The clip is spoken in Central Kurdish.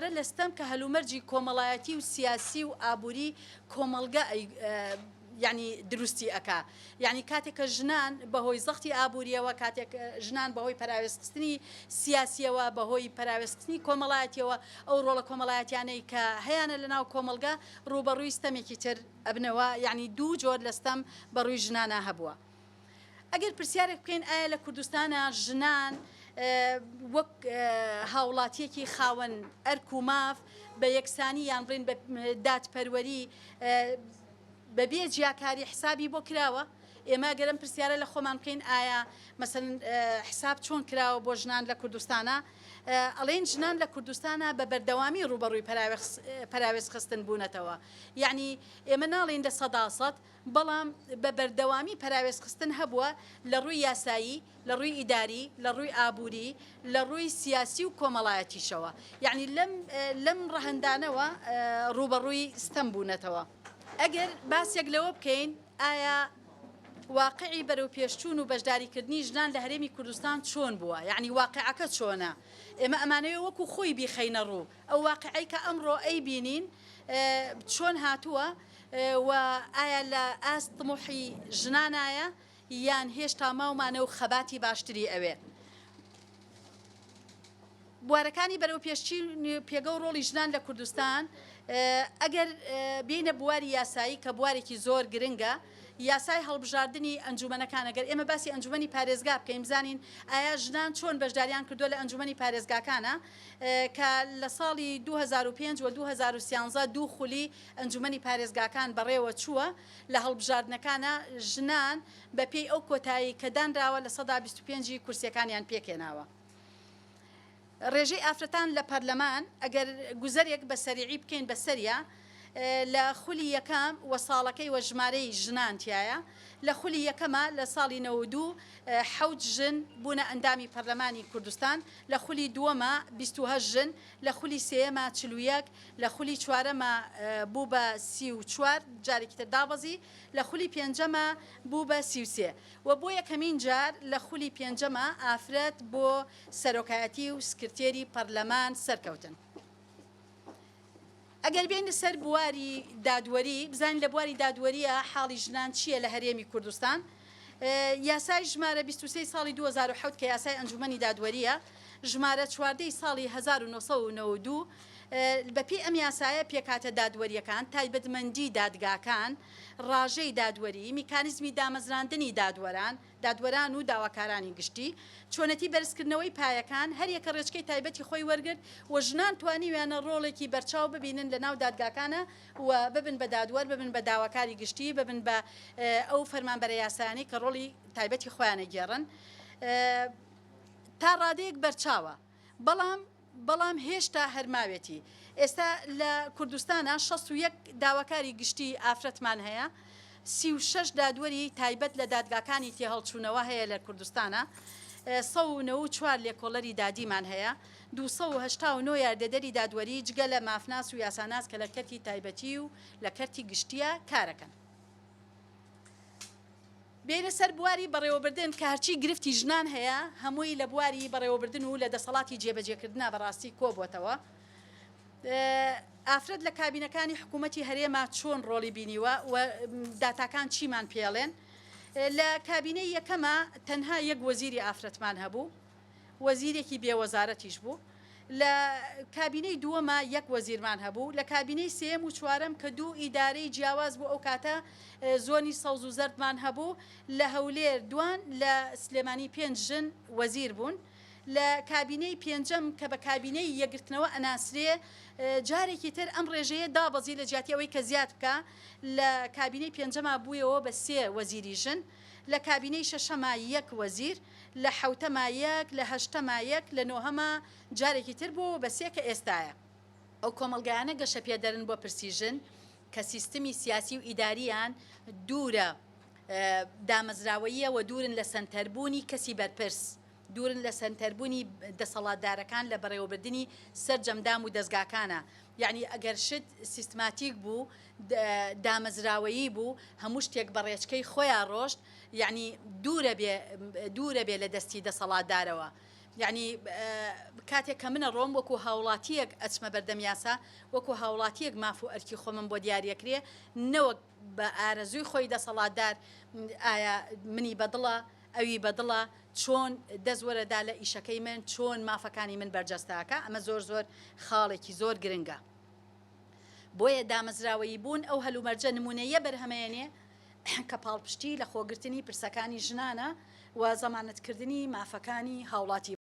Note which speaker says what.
Speaker 1: جۆرە لە ستەم کە هەلومەرجی کۆمەڵایەتی و سیاسی و ئابووری کۆمەڵگە ئەی یانی دروستی ئەکا یانی کاتێک کە ژنان بەهۆی زەختی ئابووریەوە کاتێک ژنان بەهۆی پەراوێزخستنی سیاسیەوە بەهۆی پەراوێزخستنی کۆمەڵایەتیەوە ئەو ڕۆڵە کۆمەڵایەتیانەی کە هەیانە لەناو کۆمەڵگە ڕووبەڕووی ستەمێکی تر ئەبنەوە یانی دوو جۆر لە ستەم بەڕووی ژنانا هەبووە. ئەگەر پرسیارێک بکەین ئایا لە کوردستانا ژنان وەک هاوڵاتیەکی خاوەن ئەرک و ماف بە یەکسانی یان بڵێین بە دادپەروەری بە بێ جیاکاری حسابی بۆ کراوە؟ ئێمە گەر ئەم پرسیارە لە خۆمان بکەین ئایا مەسەن حساب چۆن کراوە بۆ ژنان لە کوردستانا؟ ئەڵێن ژنان لە کوردستانا بە بەردەوامی ڕووبەڕووی پەراوێزخستن بوونەتەوە یەعنی ئێمە ناڵێین 100% بەڵام بە بەردەوامی پەراوێزخستن هەبووە لە ڕووی یاسایی، لە ڕووی ئیداری، لە ڕووی ئابووری، لە ڕووی سیاسی و کۆمەڵایەتیشەوە. یەعنی لەم لەم ڕەهەندانەوە ڕووبەڕووی ستەم بوونەتەوە. ئەگەر باسێک لەوە بکەین ئایا واقعی بەرەوپێشچوون و بەشداریکردنی ژنان لە هەرێمی کوردستان چۆن بووە؟ یەعنی واقعەکە چۆنە؟ ئێمە ئەمانەوێ وەکو خۆی بیخەینە ڕوو. ئەو واقعەی کە ئەمڕۆ ئەیبینین چۆن هاتووە و ئایا لە ئاست تموحی ژنانایە یان هێشتا ماومانە و خەباتی باشتری ئەوێ؟ بوارەکانی بەرەوپێشچوونی پێگە و ڕۆڵی ژنان لە کوردستان ئەگەر بێینە بواری یاسایی کە بوارێکی زۆر گرنگە یاسای هەڵبژاردنی ئەنجومەنەکان ئەگەر ئێمە باسی ئەنجومەنی پارێزگا بکەین بزانین ئایا ژنان چۆن بەشداریان کردووە لە ئەنجومەنی پارێزگاکانە کە لە ساڵی 2005 و 2013 دوو خولی ئەنجومەنی پارێزگاکان بەڕێوە چووە لە هەڵبژاردنەکانە ژنان بە پێی ئەو کۆتایەی کە دانراوە 25% ی کورسیەکانیان پێکهێناوە. ڕێژەی ئافرەتان لە پەرلەمان ئەگەر گوزەرێک بە سەریعی بکەین بە سەریا لە خولی یەکەم و ساڵەکەی و ژمارەی ژنان تیایە لە خولی یەکەمە لە ساڵی 92 حەوت ژن بوونە ئەندامی پەرلەمانی کوردستان لە خولی دووەمە 28 ژن لە خولی سێیەمە 41 لە خولی چوارەمە بوو بە 34 جارێکی تر دابەزی لە خولی پێنجەمە بوو بە 33 و بۆ یەکەمین جار لە خولی پێنجەمە ئافرەت بۆ سەرۆکایەتی و سکرتێری پەرلەمان سەرکەوتن. ئەگەر بێینە سەر بواری دادوەری، بزانین لە بواری دادوەرییە حاڵی ژنان چییە لە هەرێمی کوردستان. یاسای ژمارە 23 ساڵی 2007 کە یاسای ئەنجومەنی دادوەرییە، ژمارە 14 ی ساڵی 1992، بەپێی ئەم یاسایە پێکهاتە دادوەرییەکان، تایبەتمەندی دادگاکان، ڕاژەی دادوەری، میکانیزمی دامەزراندنی دادوەران، دادوەران و داواکارانی گشتی، چۆنێتی بەرزکردنەوەی پایەکان، هەریەکە ڕێچکەی تایبەتی خۆی وەرگرت و ژنان توانیویانە ڕۆڵێکی بەرچاو ببینن لە ناو دادگاکانا و ببن بە دادوەر، ببن بە داواکاری گشتی، ببن بە ئەو فەرمانبەرە یاسایانەی کە ڕۆڵی تایبەتی خۆیان ئەگێڕن. تا ڕادەیەک بەرچاوە، بەڵام. بەڵام هێشتا هەر ماوێتی. ئێستا لە کوردستانا 61 داواکاری گشتی ئافرەتمان هەیە، 36 دادوەری تایبەت لە دادگاکانی تێهەڵچوونەوە هەیە لە کوردستانا، 194 لێکۆڵەری دادیمان هەیە، 289 یاردەدەری دادوەری جگە لە مافناس و یاساناس کە لە کەرتی تایبەتی و لە کەرتی گشتییا کارەکەن. بێینە سەر بواری بەڕێوەبردن کە هەرچی گرفتی ژنان هەیە هەمووی لە بواری بەڕێوەبردن و لە دەسەڵاتی جێبەجێکردنا بەڕاستی کۆبۆتەوە. ئافرەت لە کابینەکانی حکوومەتی هەرێما چۆن ڕۆڵی بینیوە و داتاکان چیمان پێڵێن؟ لە کابینەی یەکەما تەنها یەک وەزیری ئافرەتمان هەبوو. وەزیرێکی بێ وەزارەتیش بوو. لە کابینەی دووەما یەک وەزیرمان هەبوو، لە کابینەی سێیەم و چوارەم کە دوو ئیدارەی جیاواز بوو ئەو کاتە زۆنی سەوز و زەردمان هەبوو، لە هەولێر دوان، لە سلێمانی پێنج ژن وەزیر بوون. لە کابینەی پێنجەم کە بە کابینەی یەکگرتنەوە ئەناسرێ جارێکی تر ئەم ڕێژەیە دابەزی لە جیاتی ئەوەی کە زیاد بکا لە کابینەی پێنجەما بوویەوە بە سێ وەزیری ژن، لە کابینەی شەشەما یەک وەزیر، لە حەوتەما یەک، لە هەشتەما یەک، لە نۆهەما جارێکی تر بووەوە بە سێ کە ئێستایە. ئەو کۆمەڵگایانە گەشەپێدەرن بۆ پرسی ژن کە سیستمی سیاسی و ئیدارییان دوورە دامەزراوەییە و دوورن لە سەنتەربوونی کەسی بەرپرس، دوورن لە سەنتەربوونی دەسەڵاتدارەکان لە بەڕێوەبردنی سەرجەم دام و دەزگاکانە. یەعنی ئەگەر شت سیستماتیک بوو، دامەزراوەیی بوو، هەموو شتێک بە ڕێچکەی خۆیا ڕۆشت، یەعنی دوورە بێ دوورە بێ لە دەستی دەسەڵاتدارەوە. یەعنی کاتێک کە من ئەڕۆم وەکو هاوڵاتییەک ئەچمە بەردەم یاسا، وەکو هاوڵاتییەک ماف و ئەرکی خۆمم بۆ دیاریەکرێ، نەوەک بە ئارەزووی خۆی دەسەڵاتدار ئایا منی بەدڵە، ئەوی بەدڵە، چۆن دەست وەرەدا لە ئیشەکەی من، چۆن مافەکانی من بەرجەستە ئەکا، ئەمە زۆر زۆر خاڵێکی زۆر گرنگە. بۆیە دامەزراوەیی بوون ئەو هەلومەرجە نموونەییە بەرهەمەیەنێ کە پاڵپشتی لە خۆگرتنی پرسەکانی ژنانە و زەمانەتکردنی مافەکانی هاوڵاتی.